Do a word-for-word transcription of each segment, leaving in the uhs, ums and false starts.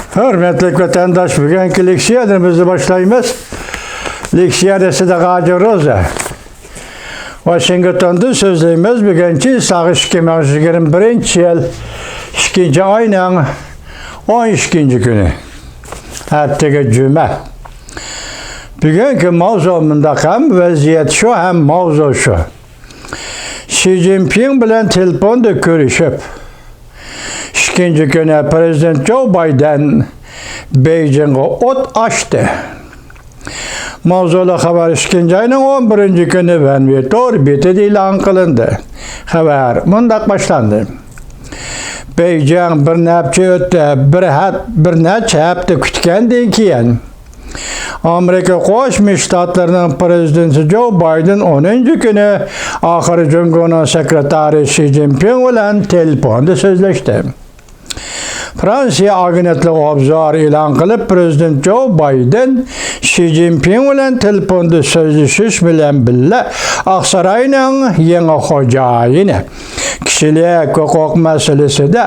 ھۆرمەتلىك ۋەتەنداش، بۈگۈنكى لېكسىيەلىرىمىزنى باشلايمىز. لېكسىيە دېسىدە غاجىر روزا. ۋاشىنگتوندىن سۆزلەيمىز. بۈگۈن چىساغ ئىككى مىڭ يىگىرمە بىرىنچى يىل ئىككىنچى ئاينىڭ ئون ئىككىنچى كۈنى. ئەتىگە جۈمە. بۈگۈنكى ماۋزۇ مۇنداق، ھەم ۋەزىيەت شۇ، ھەم ماۋزۇ شۇ. شى جىنپىڭ بىلەن تېلېفوندا كۆرۈشۈپ، ئىككىنچى كۈنى پىرېزىدېنت جو بايدېن بېيجىڭغا ئوت ئاچتى. ماۋزۇلۇق خەۋەر ئىككىنچى ئاينىڭ ئون بىرىنچى كۈنى ۋەنۋې تور بېتىدە ئېلان قىلىندى. خەۋەر مۇنداق باشلاندى. بېيجىڭ بىر نەچچە ئۆتتى، بىر ھەپ-، بىر نەچچە ھەپتە كۈتكەندىن كېيىن، ئامېرىكا قوشما شتاتلىرىنىڭ پىرېزىدېنتى جو بايدېن ئونىنچى كۈنى ئاخىر جۇڭگونىڭ سېكرېتارى شى جىنپىڭ بىلەن تېلېفوندا سۆزلەشتى. فرانسىيە ئاگېنتلىقى ئوبزور ئېلان قىلىپ، پىرېزىدېنت جو بايدېن شى جىنپىڭ بىلەن تېلېفوندا سۆزلىشىش بىلەن بىللە، ئاقساراينىڭ يېڭى خوجايىنى، كىشىلىك ھوقۇق مەسىلىسىدە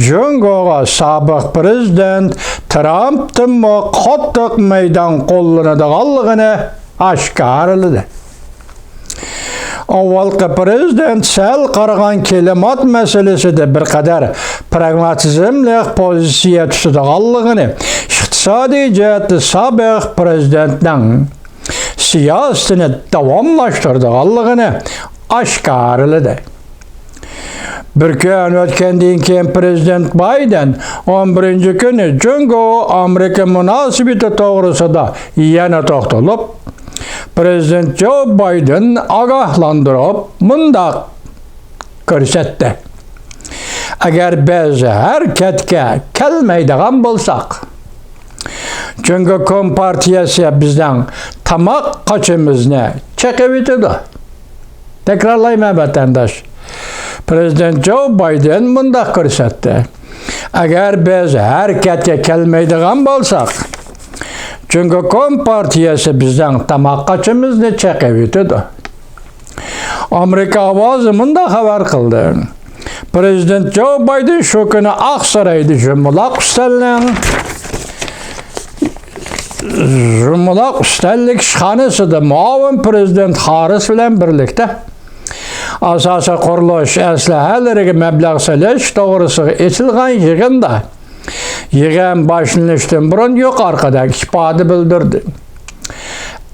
جۇڭگوغا سابىق پىرېزىدېنت ترامپتىنمۇ قاتتىق مەيدان قوللىنىدىغانلىقىنى ئاشكارىلىدى. ئاۋۋالقى پىرېزىدېنت سەل قارىغان كىلىمات مەسىلىسىدە بىر قەدەر پراگماتىزملىق پوزىتسىيە تۇتىدىغانلىقىنى، ئىقتىسادىي جەھەتتە سابىق پىرېزىدېنتنىڭ سىياسىتىنى داۋاملاشتۇرىدىغانلىقىنى ئاشكارىلىدى. بىر كۈن ئۆتكەندىن كېيىن، پىرېزىدېنت بايدېن ئون بىرىنچى كۈنى جۇڭگو ئامېرىكا مۇناسىۋىتى توغرىسىدا يەنە توختىلىپ، پىرېزىدېنت جو بايدېن ئاگاھلاندۇرۇپ مۇنداق كۆرسەتتى: «ئەگەر بىز ھەرىكەتكە كەلمەيدىغان بولساق، جۇڭگو كومپارتىيەسى بىزنىڭ تاماق قاچىمىزنى چېقىۋېتىدۇ.» تەكرارلايمەن، ۋەتەنداش. پىرېزىدېنت جو بايدېن مۇنداق كۆرسەتتى: «ئەگەر بىز ھەرىكەتكە كەلمەيدىغان بولساق، جۇڭگو كومپارتىيەسى بىزنىڭ تاماق قاچىمىزنى چېقىۋېتىدۇ.» ئامېرىكا ئاۋازى مۇنداق خەۋەر قىلدى: پىرېزىدېنت جو بايدېن شۇ كۈنى ئاقسارايدا يۇمىلاق ئۈستەلنىڭ، يۇمىلاق ئۈستەللىك ئىشخانىسىدا مۇئاۋىن پىرېزىدېنت خاررىس بىلەن بىرلىكتە ئاساسىي قۇرۇلۇش ئەسلىھەلىرىگە مەبلەغ سېلىش توغرىسىغا ئېچىلغان يىغىندا، يىغىن باشلىنىشتىن بۇرۇن يۇقىرىقىدەك ئىپادە بىلدۈردى: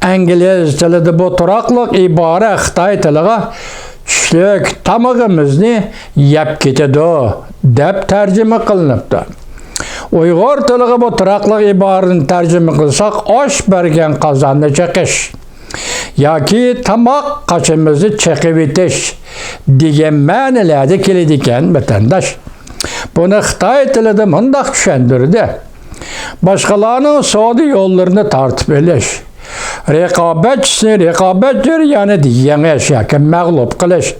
ئىنگلىز تىلىدا بۇ تۇراقلىق ئىبارە خىتاي تىلىغا «چۈشلۈك تامىقىمىزنى يەپ كېتىدۇ» دەپ تەرجىمە قىلىنىپتۇ. ئۇيغۇر تىلىغا بۇ تۇراقلىق ئىبارىنى تەرجىمە قىلساق، «ئاش بەرگەن قازاننى چېقىش» ياكى «تاماق قاچىمىزنى چېقىۋېتىش» دېگەن مەنىلەردە كېلىدىكەن، ۋەتەنداش. بۇنى خىتاي تىلىدا مۇنداق چۈشەندۈردى: باشقىلارنىڭ سودا يوللىرىنى تارتىپ ئېلىش، رىقابەتچىسىنى رىقابەت جەريانىدا يېڭىش ياكى مەغلۇپ قىلىش،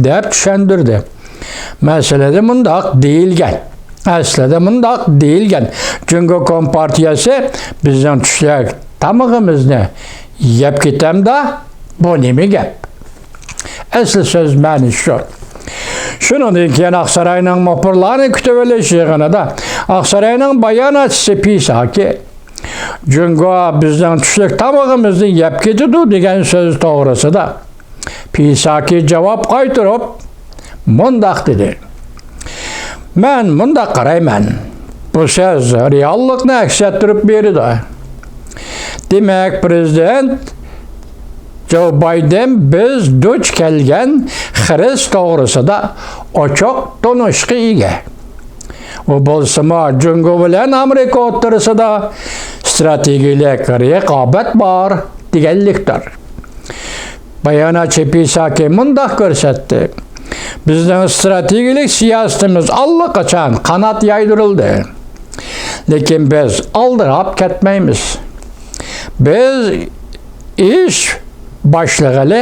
دەپ چۈشەندۈردى. مەسىلىدە مۇنداق دېيىلگەن، ئەسلىدە مۇنداق دېيىلگەن: جۇڭگو كومپارتىيەسى بىزنىڭ چۈشلۈك تامىقىمىزنى يەپ كېتەمدا، بۇ نېمە گەپ؟ ئەسلى سۆز مەنىسى شۇ. شۇنىڭدىن كېيىن ئاقساراينىڭ مۇخبىرلارنى كۈتۈۋېلىش يىغىنىدا ئاقساراينىڭ باياناتچىسى پىساكى جۇڭگو بىزنىڭ چۈشلۈك تامىقىمىزنى يەپ كېتىدۇ دېگەن سۆز توغرىسىدا پىساكى جاۋاب قايتۇرۇپ مۇنداق دېدى: مەن مۇنداق قارايمەن، بۇ سۆز رېئاللىقنى ئەكس ئەتتۈرۈپ بېرىدۇ. دېمەك، پىرېزىدېنت جو بايدېن بىز دۇچ كەلگەن خىرىس توغرىسىدا ئوچۇق تونۇشقا ئىگە. ئۇ بولسىمۇ، جۇڭگو بىلەن ئامېرىكا ئوتتۇرىسىدا ستراتېگىيەلىك رىقابەت بار دېگەنلىكتۇر. باياناتچى پىساكى مۇنداق كۆرسەتتى: بىزنىڭ ستراتېگىيەلىك سىياسىتىمىز ئاللىقاچان قانات يايدۇرۇلدى. لېكىن بىز ئالدىراپ كەتمەيمىز. بىز ئىش باشلىغىلى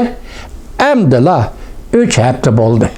ئەمدىلا ئۈچ ھەپتە بولدى.